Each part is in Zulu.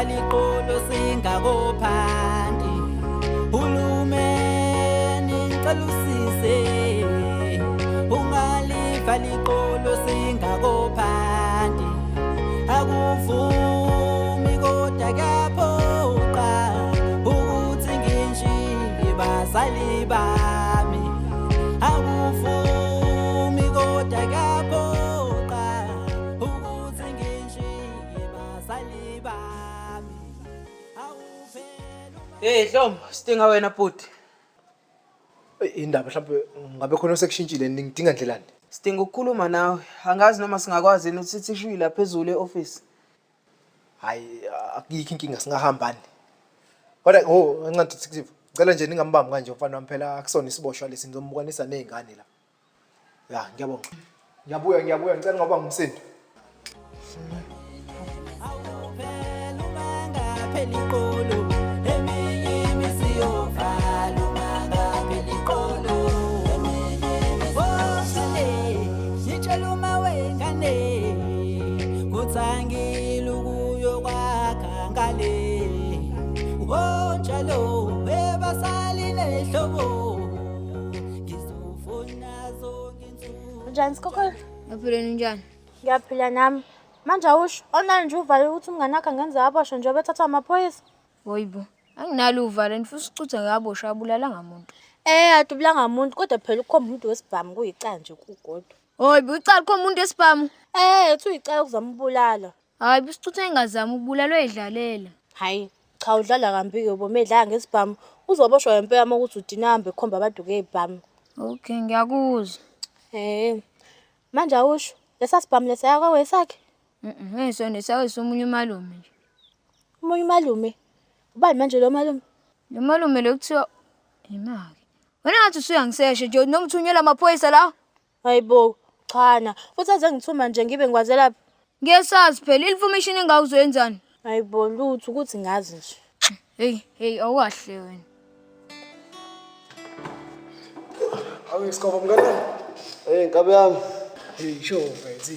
Ungaliva liqolo singakophanti. Hulumeni ngicela usise. Ungaliva liqolo singakophanti. Akuvumi kodwa kuyaphoqa ukuthi ngishiye bazali bami. Akuvumi kodwa kuyaphoqa ukuthi ngishiye bazali bami. Awuphela. Hey Dlomo, sidinga wena bhuti. Indaba mhlawumbe ngabe khona osekushintshile, ningidinga ndlelani? Sidinga ukukhuluma nawe. Angazi noma singakwazi yini ukuthi sithi la phezulu e-office. Hayi, akuyikho inkinga, singahambani. Kodwa oh, kancane detective, ngicela nje ningambambi kanje umfana wami, phela akusona isiboshwa lesi, ngizomukanisa nezingane la. Ya, ngiyabonga. Ngiyabuya, ngiyabuya, ngicela ngoba ngumsindo. Awuphela uma ngaphela iqolo, eminye imizi yovala uma ngaphela iqolo. Wosele ngitshela uma wengane kuthangile ukuyokwakha ngale. Wonjalo ebasali nehlobo ngizofuna zonke insuku. Njani Sikhokhela? Ngiyaphila, njani? Ngiyaphila nami. Manje awusho, online nje uvale ukuthi umngane wakho angenza aboshwe njengoba ethathwa amaphoyisa? Hoyibo, anginalo uvalo, ngifisa ucuthe ngaboshwa abulalanga muntu. Adubulanga muntu, kodwa phela ukukhomba umuntu wesibhamu kuyicala nje kukodwa. Hoyibo, icala khomba umuntu wesibhamu. Uthi uyicala ukuzama ukubulala. Hayi bo, isicuthe engazama ukubulala uyidlalela. Hayi, cha, udlala kambi-ke bo, medlala ngesibhamu. Uzoboshwa ngempela uma ukuthi udina hambe ekhomba abantu ngezibhamu. Okay, ngiyakuzwa. Manje awusho, lesa sibhamu lesaya kwawesakhe? Ngisona esakhe omunye umalume nje. Omunye umalume? Ubani manje lo malume? Lo malume lo kuthiwa imaki. Wena ngathi usuyangisesha nje noma uthunyelwa amaphoyisa la? Hayibo, chana. Futhi aze ngithuma nje ngibe ngikwazela. Ngiyasazi phela information engawuzoyenzani. Hayibo, lutho ukuthi ngazi nje. Hey, hey, awukahle wena. Awu Sikhoba, mngani wami. Hey nkabi yami. Hey, sho mfethu.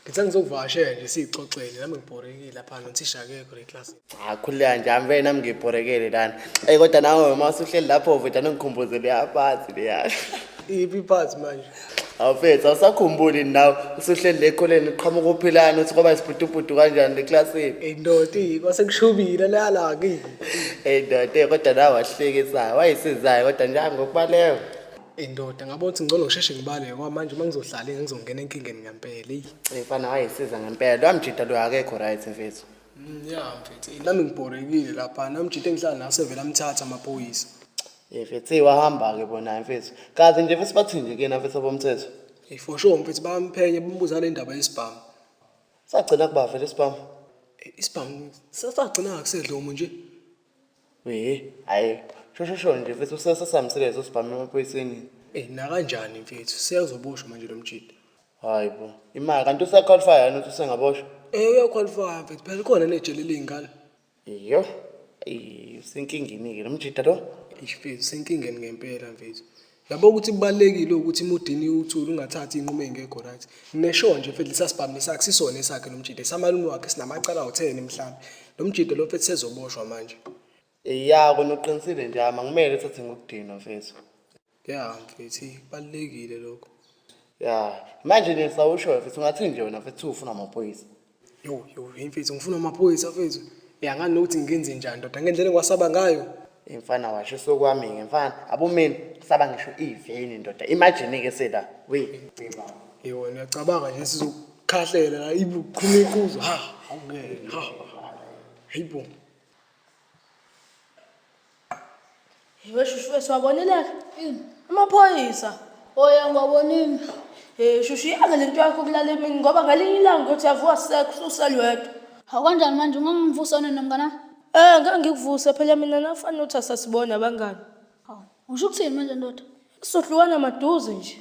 Ngithe ngizokuvakashela nje sixoxele, nami ngibhorekile lapha, nothisha akekho le class. Cha, khululeka nje, ami nami ngibhorekele lana. Ey kodwa nawe uma usuhleli lapho veta ngikhumbuze leya phathi leya. Iphi phathi manje? Awufethu, awusakhumbuli nawe usuhleli le ekoleni uqhamuka uphilana uthi kwaba isibhudubhudu kanjani le klasini. Ey ndoda, kwase kushubile la la ki. Ey ndoda, kodwa nawe wahlekisayo, wayisizayo kodwa nje ngokubaleka. Ey ndoda, ngabona ukuthi ngcono ngisheshe ngibaleke ngoba manje uma ngizohlala ngizongena enkingeni ngempela. Ey. Ey mfana, wayisiza ngempela. Lo mjida lo akekho right mfethu. Ya mfethu, nami ngibhorekile lapha, nami mjida engihlala naso evela amthatha amaphoyisa. Ey mfethu, wahamba ke bona mfethu. Kaze nje mfethu bathi nje kena mfethu abomthetho. Ey for sure mfethu, bamphenye bambuza le ndaba yesibhamu. Sagcina kuba vele isibhamu. Isibhamu sasagcina akusedlomo nje. We, hayi, sho sho nje mfethu usesasamisele usibhamu emaphoyiseni. Ey nakanjani mfethu, seyazoboshwa manje lo mjida. Hayi bo, imali kanti usaqualify yini ukuthi usengaboshwa? Uyaqualify mfethu, phela khona nejele ley'ngane. Iyo, ey usenkingeni ke lo mjida lo. Eish mfethu, usenkingeni ngempela mfethu. Yabo ukuthi kubalulekile ukuthi imudini uthule ungathathi iy'nqumo ey'ngekho right. Nginesho nje mfethu, lesa sibhamu lesakhe sisona esakhe lo mjida, esamalume wakhe sinamacala awu-10 mhlawumbe. Lo mjida lo mfethu sezoboshwa manje. Ya kona uqinisile nje, ama ngimele uthathe ngokudinwa mfethu. Ya mfethu, kubalulekile lokho. Ya, manje nje sawusho mfethu, ungathi nje wena mfethu ufuna amaphoyisa. Yo yo, mfethu ngifuna amaphoyisa mfethu. Ya ngani nokuthi ngenze njani ndoda, ngendlela engiwasaba ngayo. Mfana washo sokwami ke mfana, abomini saba ngisho iveni ndoda. Imagine ke sela. We. Yebo, wena uyacabanga nje sizokhahlela la ibuqhuma iquzo. Ha, awungeke. Ha. Hayibo. Yewe shushu, wesiwabonile-ke amaphoyisa? Oya, ngiwabonile. Shushu, iyake lento yakho ukulala emini, ngoba ngelinye ilanga uthi uyavuka sisekho ususele wedwa. Hawu kanjani manje, ungangivusa wena nomngane? Ngeke ngikuvuse phela mina, nafana uthi asasibona abangani. Hawu, usho ukuthini manje ndoda? Sizohlukana maduze nje.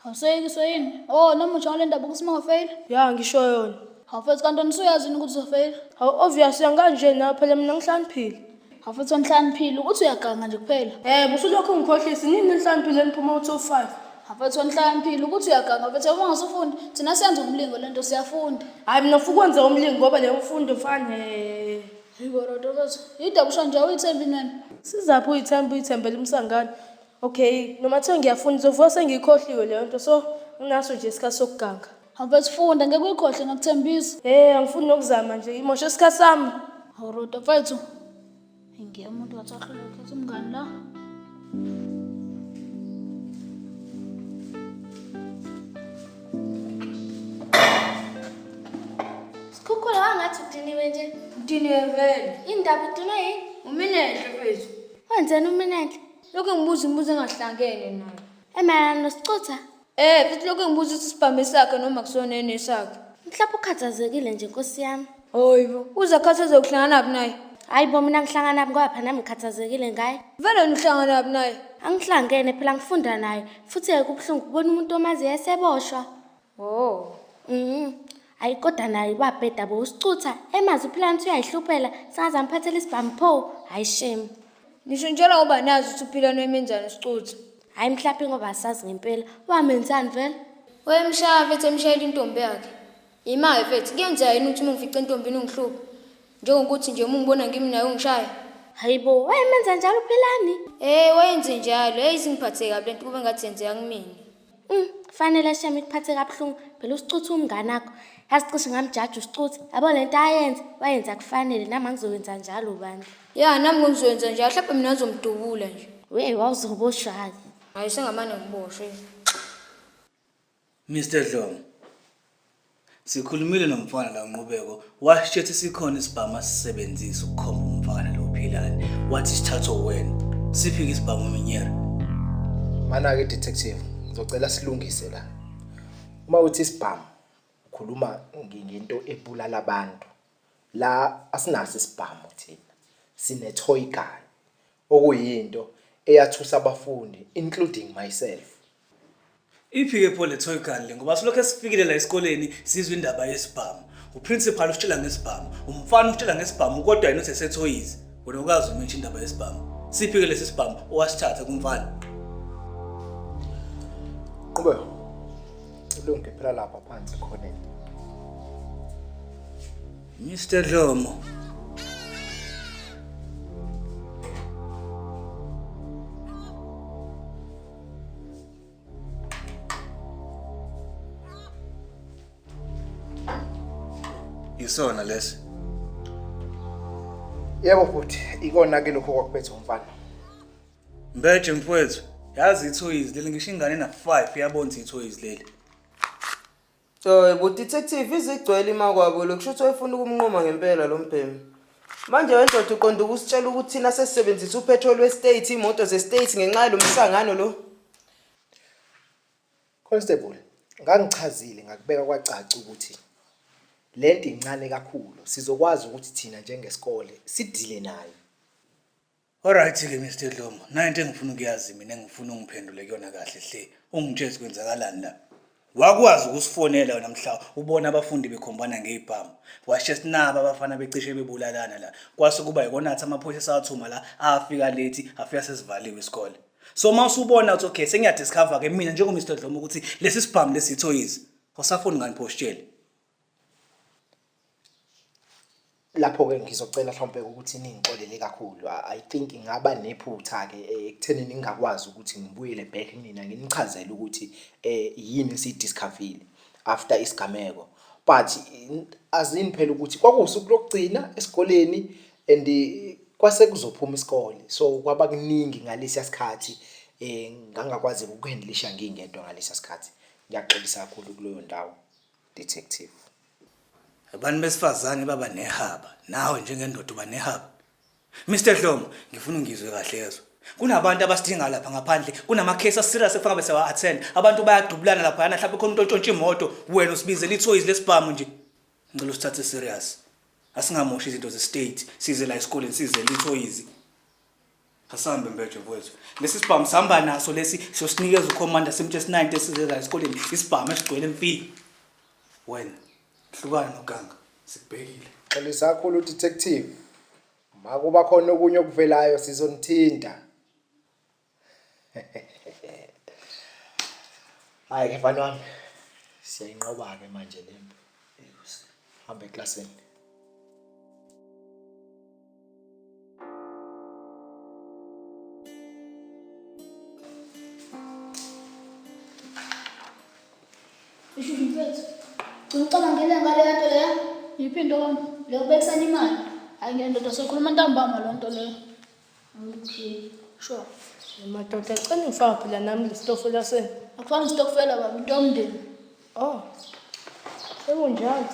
Awuseyikiswe yini? Oh, noma usho ngale ndaba ukuthi uma ungafeyila? Ya, ngisho yona. Hawu mfethu, kanti wena usuyazi yini ukuthi uzofeyila? Hawu obvious, uyanganje nawe phela, mina ngihlaniphile. Hawu mfethu, wanihlaniphile ukuthi uyaganga nje kuphela. Usulokhu ungikhohlisa, nini nihlaniphile niphuma u-2-5? Hawu mfethu, wanihlaniphile ukuthi uyaganga mfethu, uma ungasufunda, thina siyenza umlingo lento, siyafunda. Hayi mina ngifuna ukwenza umlingo ngoba le mfundo mfana. Yibo Rodokethu, yindaba usho nje awuyithembi wena. Sizaphi uyithemba uyithembele umsangano. Okay, noma kuthiwa ngiyafunda ngizovuka sengiyikhohliwe leyo nto so nginaso nje isikhathi sokuganga. Awubethi funda ngeke uyikhohle ngakuthembisa. Hey, angifuni nokuzama nje imoshe isikhathi sami. Hawu Roda mfethu. Ngiye umuntu wathi ahlule ukhetha umngani la. Sikhukhula wangathi udiniwe nje. Udiniwe vele. Indaba udinwe yini? Uminenhle mfethu. Wenzeni uminenhle? Lokhu ngibuza imibuzo engahlangene nayo. Emayelana nosicutha? Eh, futhi lokhu ngibuza ukuthi sibhambe sakhe noma kusona yini esakhe. Mhlawumbe ukhathazekile nje nkosi yami. Hayibo, uzakhathazeka ukuhlanganaphi naye? Hayi bo mina ngihlangana ngoba phela nami ngikhathazekile ngaye. Vele wena uhlanganaphi naye? Angihlangene phela ngifunda naye futhi-ke kubuhlungu ukubona umuntu omaziyo eseboshwa. Oh. Hayi kodwa naye wabheda bo usicutha emazi uphilani ukuthi uyayihluphela sengaze amphathele isibhamu pho. Hayi shame. Nisho njalo ngoba nazi ukuthi uphilani wemenzani usicutha. Hayi mhlawumbe ngoba asazi ngempela. Wamenzani vele? Wayemshaya mfethu emshayela intombi yakhe. Imali mfethu kuyenzeka yini ukuthi uma ngifice intombini ungihluphe? Njengokuthi nje uma ungibona ngimi naye ungishaya. Hayi bo, wayemenza njalo uphilani? Eh, wayenze njalo. Hey, singiphathe kabi lento kube ngathi yenzeka kumina. Fanele shame ikuphathe kabuhlungu. Phela usicutha umngane wakho. Yazi cishe ngamjaja usicutha. Yabo lento ayenza, wayenza kufanele nami angizowenza njalo bandla. Ya, nami ngizoyenza njalo. Mhlawumbe mina ngizomdubula nje. We, wawuzoboshwa-ke. Hayi sengamane ngiboshwe. Mr Dlomo, sikhulumile nomfana la Nqubeko, wasitshethi sikhona isibhamu asisebenzisa ukukhomba umfana lo Philani. Wathi sithathwe wena. Siphike isibhamu minyere. Mana-ke detective, ngizocela silungise la. Uma uthi isibhamu, ukhuluma ngento ebulala abantu. La asinaso isibhamu thina. Sine toy gun. Okuyinto eyathusa abafundi including myself. Iphi-ke pho le toy gun le ngoba silokhu esifikile la esikoleni sizwe indaba yesibhamu. Uprincipal usitshela ngesibhamu, umfana usitshela ngesibhamu kodwa yena uthi esethoyizi. Wena ukazi umentsha indaba yesibhamu. Siphi-ke lesi sibhamu owasithatha kumfana? Qhubeka. Ulunge phela lapha phansi ekhoneni. Mr Dlomo. Isona lesi. Yebo futhi ikona ke lokho kwakuphethe umfana. Mbeje mfowethu, yazi ithoyizi leli ngisho ingane na 5 iyabona ukuthi ithoyizi leli. So, bu detective izigcwele imakwabo lokho kusho ukuthi wayefuna ukumnquma ngempela lo mbhemi. Manje wendoda uqonda ukusitshela ukuthi thina sesisebenzisa upetrol we-state, imoto ze-state ngenxa yalomsangano lo. Constable, ngangichazile ngakubeka kwacaca ukuthi lento incane kakhulu sizokwazi ukuthi thina njengesikole sidile nayo. Alright ke Mr Dlomo, nayo into engifuna ukuyazi mina engifuna ungiphendule kuyona kahle hle. Ungitshele kwenzakalani la. Wakwazi ukusifonela wena mhla ubona abafundi bekhombana ngezibhamu. Washe sinaba abafana becishe bebulalana la. Kwase kuba yikona athi amaphoyisa sathuma la afika late afika sesivaliwe isikole. So mawusubona ukuthi okay sengiyadiscover ke mina njengo Mr Dlomo ukuthi lesi sibhamu lesi ithoyizi. Awusafuni ngani phositshele? Lapho ke ngizocela mhlawumbe ukuthi ningixolele kakhulu. I think ngaba nephutha ke ekutheni ningakwazi ukuthi ngibuyele back kunina nginichazele ukuthi yini esiyidiscoverile after isigameko. But azini phela ukuthi kwakuwusuku lokugcina esikoleni and kwase kuzophuma isikole. So kwaba kuningi ngalesiya sikhathi ngangakwazi ukuhandlisha ngingedwa ngalesiya sikhathi. Ngiyaxolisa kakhulu kuleyo ndawo detective. Abantu besifazane baba nehaba, nawe njengendoda uba nehaba. Mr Dlomo, ngifuna ungizwe kahle yezwa. Kunabantu abasidinga lapha ngaphandle, kunama case aserious ekufanele bese wa attend. Abantu bayadubulana lapha yana mhlawumbe khona umuntu ontshontsha imoto, wena usibizela ithoyizi lesibhamu nje. Ngicela usithathe serious. Asingamoshi izinto ze state, size la esikoleni size ithoyizi. Asambe mbeje mfowethu. Lesi sibhamu sihamba naso lesi siyosinikeza ucommander simtshe 90 esize la esikoleni, isibhamu esigcwele mfi. Wena hlukana noganga, sikubhekile. Xolisa kakhulu detective. Makuba khona okunye okuvelayo sizonithinta. Hayi ke mfana wami. Siyayinqoba ke manje lempi. Hamba eklasini. Isho mfethu. Gcina ucabangele ngaleyo nto leyo. Yiphi into kwami? Leyo kubekisana imali. Hayi ngeke ndoda sokhuluma ntambama loo nto leyo. Okay. Sure. Madoda cela ngifake phela nami lesitofela senu. Akufani isitokfela baba, into yomndeni. Oh. Sekunjalo.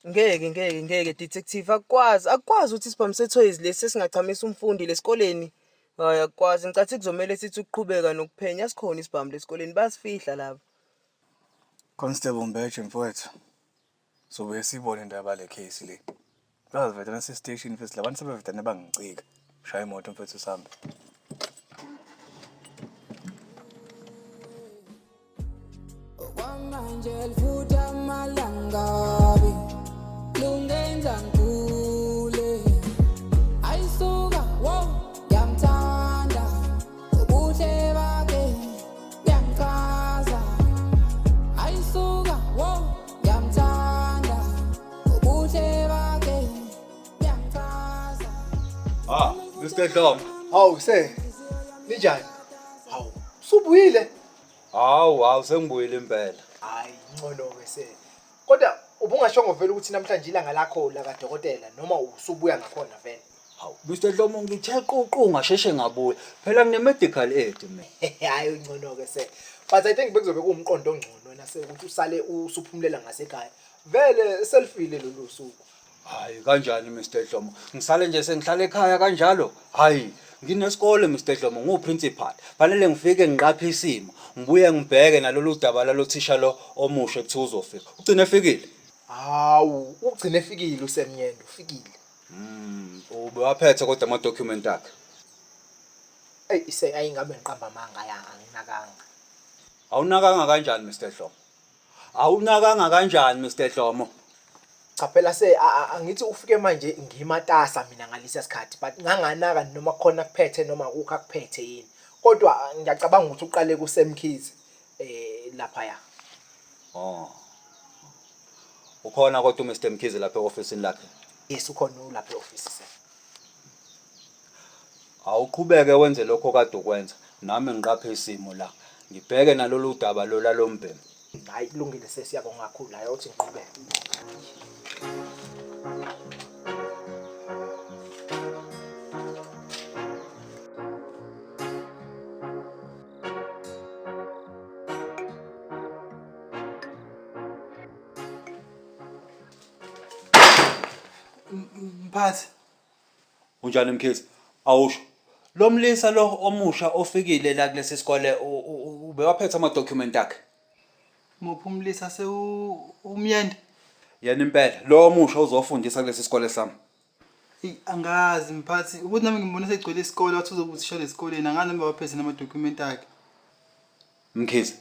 Ngeke ngeke ngeke detective akukwazi akukwazi ukuthi isibhamu sethoyizi lesi sesingachamisa umfundi lesikoleni. Hayi akukwazi ngicathi kuzomele sithi ukuqhubeka nokuphenya sikhona isibhamu lesikoleni bayasifihla laba. Constable Mbeje mfowethu. Sobuye sibone indaba le case le. Bazivedana station mfethu labantu sebevedane bangicika. Shaya imoto mfethu sihambe. Kwamanje lifuta amalangabi lungenza ngigule ayisuka wo ngiyamthanda ubuhle bakhe buyangichaza ayisuka wo ngiyamthanda ubuhle bakhe buyangichaza. Ah, Mr. Dlomo. Hawu se. Ninjani? Hawu, usubuyile? Hawu, hawu sengibuyile impela. Hayi, ngcono ke se. Kodwa ubungashongo vele ukuthi namhlanje ilanga lakho la kadokotela noma usubuya ngakhona vele. Hawu, Mr. Dlomo ngithe ququ ngasheshe ngabuya. Phela ngine medical aid mina. Hayi ngcono ke se. But I think bekuzobe kuwumqondo ongcono wena se ukuthi usale usuphumulela ngasekhaya. Vele selifile lolu suku. Hayi kanjani Mr. Dlomo? Ngisale nje sengihlala ekhaya kanjalo. Hayi, nginesikole Mr. Dlomo, ngiwuprincipal. Fanele ngifike ngiqaphe isimo, ngibuye ngibheke nalolu daba lalo thisha lo omusha ekuthiwa uzofika. Ugcine efikile. Hawu, ugcine efikile usemnyendo, ufikile. Ubewaphethe kodwa ama document akhe. Ey ise ayingabe ngiqamba amanga ya anginakanga. Awunakanga kanjani Mr. Dlomo? Awunakanga kanjani Mr. Dlomo? Cha phela se angithi ufike manje ngimatasa mina ngalesa sikhathi but nganganaka noma khona kuphethe noma akukho akuphethe yini. Kodwa ngiyacabanga ukuthi uqale kusemkhize lapha ya. Oh. Ukhona kodwa uMr Mkhize lapha e-ofisini lakhe. Yes ukhona ulapha e-office se. Awuqhubeke wenze lokho kade ukwenza. Nami ngiqaphe isimo la. Ngibheke nalolu daba lola lombhemu. Hayi kulungile sesiyabonga kakhulu hayi uthi ngiqhubeke. Mphathi. Unjani Mkhize? Awusho. Lo mlisa lo omusha ofikile la kulesi sikole ubewaphethe ama document akhe. Muphi umlisa umyende? Yena impela lo omusha uzofundisa kulesi sikole sami. Eyi angazi mphathi ukuthi nami ngimbone segcwele isikole wathi uzobe esikoleni angazi noma waphethe namadokhumenti akhe. Mkhize,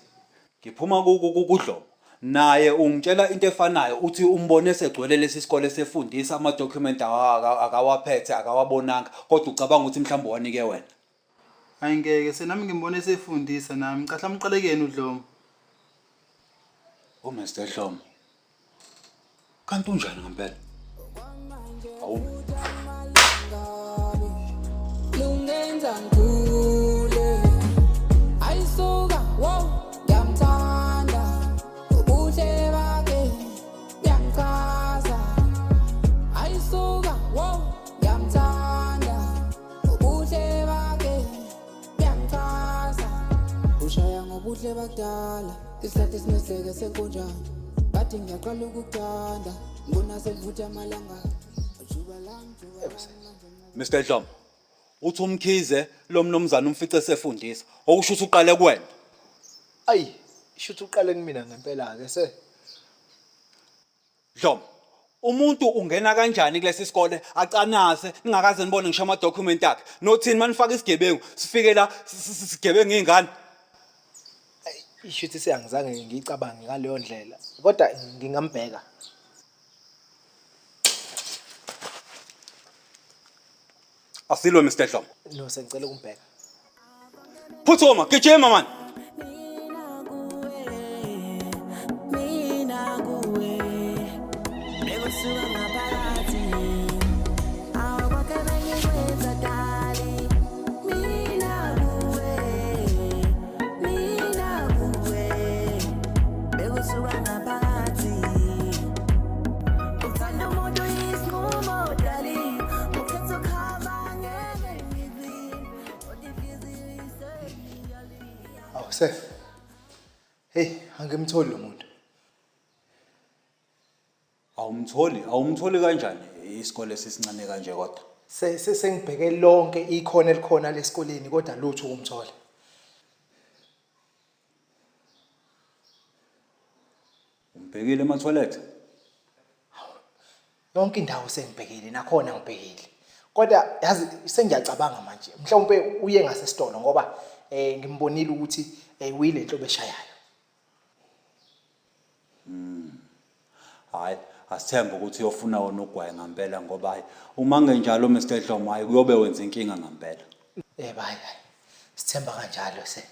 ngiphuma kuDlomo. Naye ungitshela into efanayo uthi umbone segcwele lesi sikole sefundisa ama document akawaphethe akawabonanga kodwa ucabanga ukuthi mhlawumbe wanike wena. Hayi ngeke senami ngimbone sefundisa nami cha mhlawumbe uqale kuyena uDlomo. UMr Dlomo. Kanti unjani ngempela? Awu lungenza ngigule ayisuka wo ngiyamthanda ubuhle bakhe buyangichaza ayisuka wo ngiyamthanda ubuhle bakhe buyangichaza ushaya ngobuhle bakudala isihlathi sinesidleke senkonjane bathi ngiyaqala ukukuthanda ngibona selivutha amalanga juba lami juba Mr Dlomo. Uthi uMkhize lo mnumzana umfice sefundisa. Okusho ukuthi uqale kuwena. Ayi, shuthi uqale kumina ngempela ke se. Dlomo. Umuntu ungena kanjani kulesi sikole acanase ningakaze nibone ngisho ama document akhe. Nothini manifaka isigebengu sifike la sigebengu izingane. Ishuthi seyangizange ngiyicabange ngaleyo ndlela. Kodwa ngingambheka. Asilwe Mr Dlomo. No sengicela ukumbheka. Phuthuma gijima man. Mina kuwe bekusuka ngaphakathi awukonke bengikwenza dali mina kuwe mina Hawu sir. Hey, angimtholi lo muntu. Awumtholi, awumtholi kanjani isikole sisincane kanje kodwa? Se se- sengibheke lonke ikhona elikhona lesikoleni kodwa lutho ukumthola. Umbhekile ema-toilet? Yonke indawo sengibhekile nakhona ngibhekile. Kodwa yazi sengiyacabanga manje mhlawumbe uye ngasesitolo ngoba eh ngimbonile ukuthi eh uyile nhlobo eshayayo. Hhayi, asithembe ukuthi uyofuna wona ugwayi ngampela ngoba hhayi uma kungenjalo Mr Dlomo hhayi kuyobe wenza inkinga ngampela. Eh hayi hayi. Sithemba kanjalo se.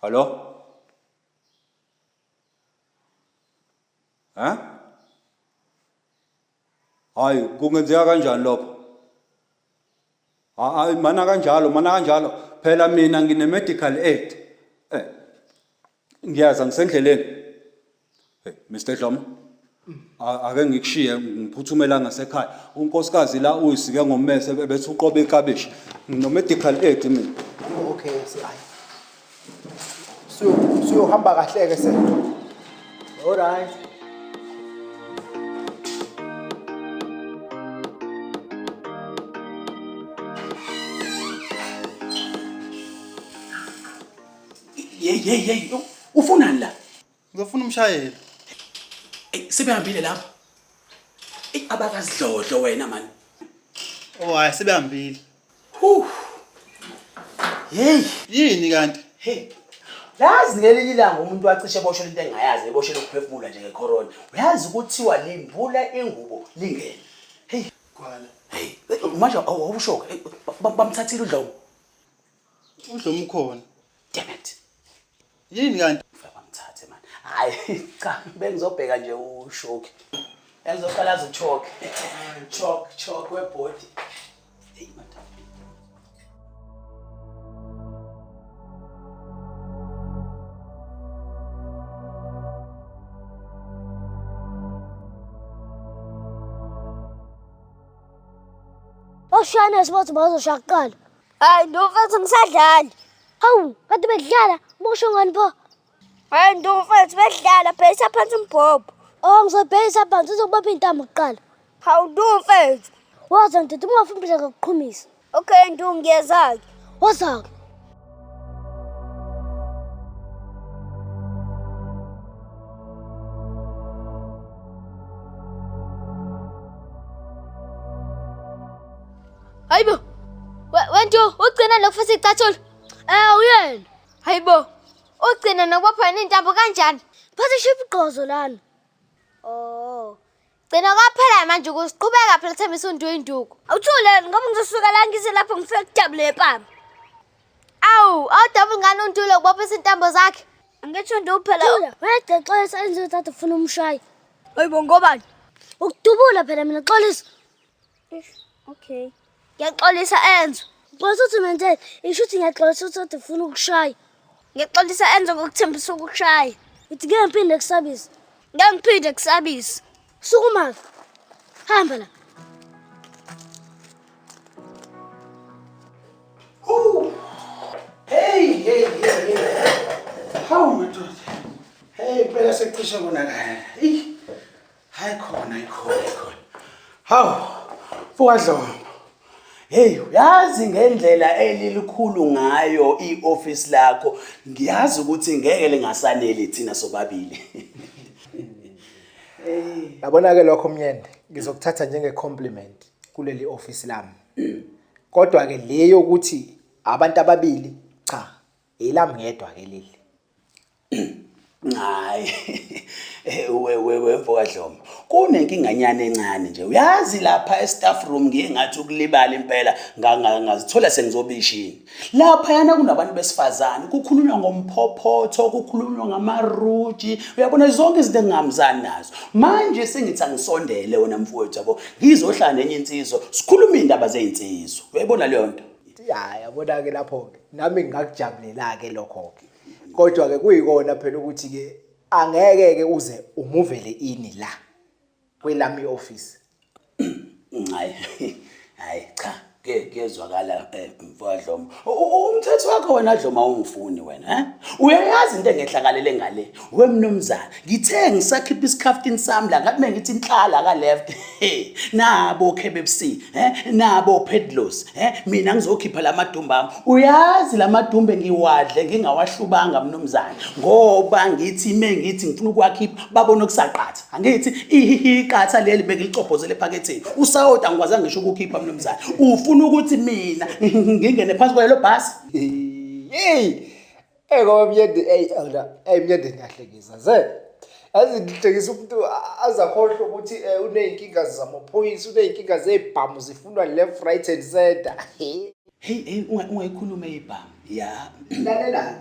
Hallo? Ha? Hayi, kungenzeka kanjani lokho? Hayi, mana kanjalo, mana kanjalo. Phela mina ngine medical aid. Eh. Ngiyaza ngisendleleni. Hey, Mr Dlomo. Ake ngikushiye ngiphuthumela ngasekhaya. Unkosikazi la uyisike ngommese bethi uqobe ikabishi. Ngino medical aid mina. Okay, se hayi. Suyohamba kahle ke se. All right. Hey hey hey, ufunani la? Ngizofuna umshayeli. Ey, sebehambile lapho. Ey, abakazidlodlo wena man. Oh hayi sebehambile. Huh. Hey, Yini kanti? hey. Lazi ngelinye ilanga umuntu wacishe eboshela into engayazi, eboshela ukuphefumula nje ngecorona. Uyazi ukuthiwa limbula ingubo lingene. Hey, Gwala. hey, manje awusho ke bamthathile uDlomo. UDlomo ukhona. Damn it. Yini kanti? Ufike bamthathe man. Hayi, cha, bengizobheka nje ushoki. Engizoqala uchoke. Chalk, chalk webhodi. Hey madam. Oshana sibathi bazoshaya kuqala. Hayi ndo mfethu ngisadlali. Hawu, kade bedlala, busho ngani pho? Hayi ndo mfethu bedlala bhekisa phansi umbhobho. Oh, ngizobhekisa phansi uzokubopha intambo kuqala. Hawu ndo mfethu. Woza ndoda, uma ungafuni phela ngakuqhumisa. Okay ndo ngiyeza-ke. Woza-ke. Hayibo. Wento ugcina lokufasa icathulo. Eh, uyena. Hayibo. Ugcina nokubopha intambo kanjani? Phatha shiphi igqozo lana. Oh. Gcina kwaphela manje ukusiqhubeka phela thembisa undu induku. Awuthule ngoba ngizosuka la ngize lapho ngifike kudabule empama. Awu, awudabuli ngani undulo ukubophisa intambo zakhe? Angithi undu phela. Thula, wena xolisa enze uthatha ufuna umshayi. Hayibo ngobani? Ukudubula phela mina xolisa. Okay. Ngiyaxolisa Enzo. Xolisa uthi menzeni, isho ukuthi ngiyaxolisa ukuthi ufuna ukushaya. Ngiyaxolisa Enzo ngokuthembisa ukukushaya. Ithi ngeke ngiphinde kusabisa. Ngeke ngiphinde kusabisa. Sukuma. Hamba la. Hey, hey, hey, hey. Hawu madoda. Hey, impela sekucishe konakala. Eyi. Hayi khona, hayi khona, hayi khona. Hawu, mfokaDlomo. Hey, uyazi ngendlela elilikhulu ngayo ioffice lakho, ngiyazi ukuthi ngeke lingasaneli thina sobabili. Yabona ke lokho Mnyende, ngizokuthatha njenge compliment kuleli office lami. Kodwa ke le yokuthi abantu ababili cha, elami ngedwa ke leli. Hayi. We we we mfokaDlomo. Kunenkinganyana encane nje. Uyazi lapha e-staff room ngiye ngathi ukulibala impela ngazithola sengizobishini. Lapha yana kunabantu besifazane, kukhulunywa ngomphophotho, kukhulunywa ngamaruji. Uyabona zonke izinto engingamzani nazo. Manje sengithi angisondele wena mfowethu yabo. Ngizohlala nenye insizwa, sikhuluma indaba zezinsizwa. Uyayibona leyo nto? Ya, yabona ke lapho ke nami ngingakujabulela ke lokho ke. Kodwa ke kuyikona phela ukuthi ke angeke ke uze umuvele ini la kwelami office. Hayi. Hayi cha, kuyezwakala mfowethu. Umthetho wakho wena Dlomo awungifuni wena, eh? Uyayazi into engehlakalele ngale. We mnumzana, ngithe ngisakhipha isikhaftini sami la ngathi mengithi inhlala ka left. Nabo KBC, eh? Nabo Pedlos, eh? Mina ngizokhipha lamadumba ami. Uyazi lamadumbe ngiwadle ngingawahlubanga mnumzana ngoba ngithi mengithi ngifuna ukuwakhipha babona okusaqatha. Angithi iqatha leli bengilicobhozele ephaketheni. Usawoti angikwazanga ngisho ukukhipha mnumzana. Ufuna ukuthi mina ngingene phansi kwalelo bhasi? Hey! Hey ngoba Myende, hey awula, hey Myende ngiyahlekisa ze. Yazi ngihlekisa umuntu azakhohlwa ukuthi uney'nkinga zamaphoyisa, uney'nkinga zey'bhamu zifunwa left, right and center. Hey hey ungayikhuluma ibhamu. Ya. Lalela.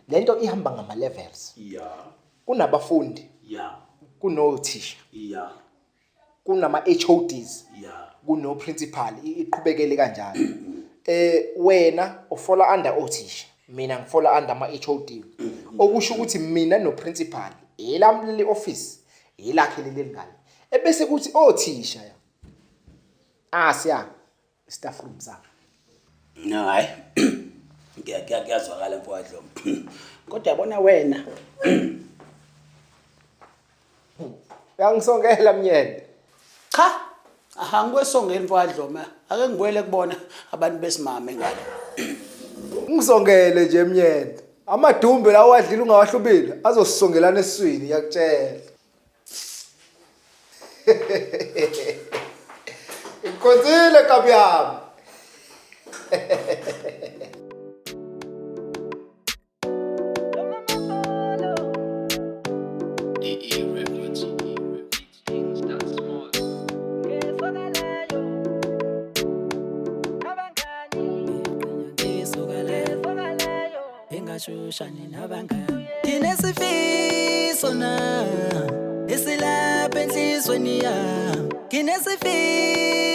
Lento ihamba ngama levels. Ya. Kunabafundi. Ya. Kunothisha. Ya. Kunama HODs. Ya. Kuno principal iqhubekele kanjalo. Wena ufola under othisha, mina ngifola under ama HOD. Okusho ukuthi mina no principal elami leli office, elakhe leli ngale. Ebese kuthi othisha ya. Asiya staff room sabo. No hayi. Kuyazwakala mfowethu Dlomo. Kodwa yabona wena. Uyangisongela Myende. Cha, angikwesongeli mfowethu Dlomo. Ake ngibuyele kubona abantu besimame ngale. Ungisongele nje Myende. Amadumbe lawo wadlile ungawahlubile azosongelana esiswini ngiyakutshela. Inkonzile kabi yami. Nginesifiso na esilapha enhlizweni yami. Nginesifiso